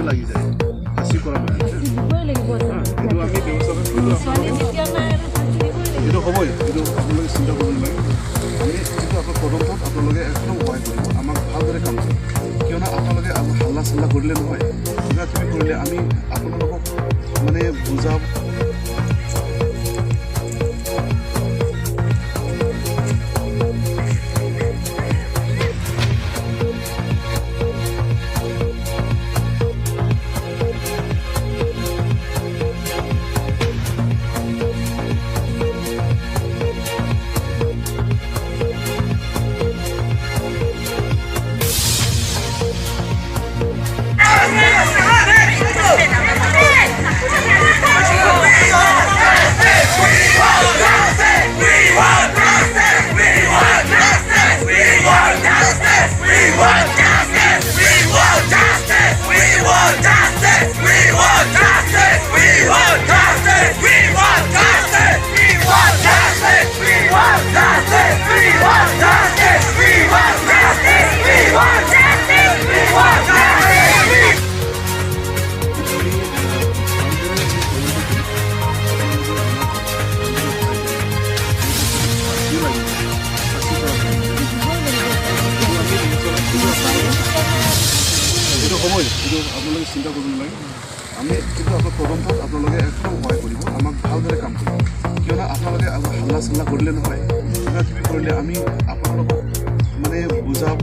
লাগি যায়, ফাঁচি কৰা নহয়। দিবই লাগিব। এইটো আমি ব্যৱস্থা কৰিম, কিন্তু ছোৱালী যেতিয়া নাই আৰু ফাঁচি দিবই লাগিব। এইটো হ'বই, এইটো আপোনালোকে চিন্তা কৰিব নালাগে। আমি কিন্তু আপোনাৰ তদন্তত আপোনালোকে একদম সহায় কৰিব, আমাক ভালদৰে কাম কৰিব। কিয়নো আপোনালোকে হাল্লা চাল্লা কৰিলে নহয়, কিবা কিবি কৰিলে আমি আপোনালোকক মানে বুজাব আমি ভালদৰে তদন্ত কৰিম। ফাঁচিও লাগিব, ফাঁচি কৰা নহয়। দিবই লাগিব। এইটো আমি ব্যৱস্থা কৰিম, কিন্তু ছোৱালী যেতিয়া নাই আৰু ফাঁচি দিবই লাগিব। এইটো হ'বই, এইটো আপোনালোকে চিন্তা কৰিব নালাগে। আমি কিন্তু আপোনাৰ তদন্তত আপোনালোকে একদম সহায় কৰিব, আমাক ভালদৰে কাম কৰিব। কিয়নো আপোনালোকে হাল্লা চাল্লা কৰিলে নহয়, কিবা কিবি কৰিলে আমি আপোনালোকক মানে বুজাব